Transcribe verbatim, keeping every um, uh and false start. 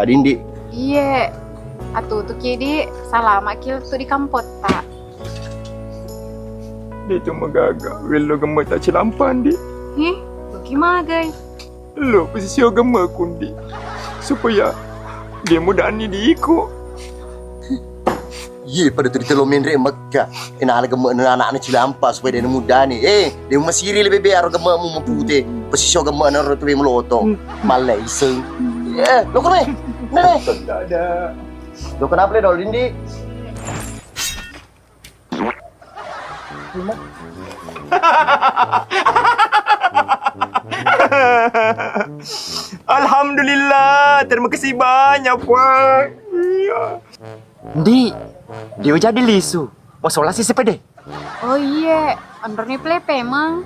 Dindi. Iye, atutuki di, salama ki lettu di kampotta. Di tu magaga, wello gemme'ta cilampa, Ndi. Hi, loki magai. Lo, pasisio gemme'ku, Ndi. Supaya de' mudani di iko. Iye, pada tu ditelo menre' Mekka. Inala gemme'na ana'na cilampa supaya de' mudani. Eh, de' masiri lebih be aro gemme'mu mapute. Pasisio gemme'na ro tuwe melotong. Mallaiseng. Eh, lo kono, eh. Nah, eh. Lo kenapa le dol, Dindi? Alhamdulillah, terima kasih banyak, Puang. Iya. Ndi, de' jadi lisu. Mau sola si sepede. Oh iye, onroni pelepe mang.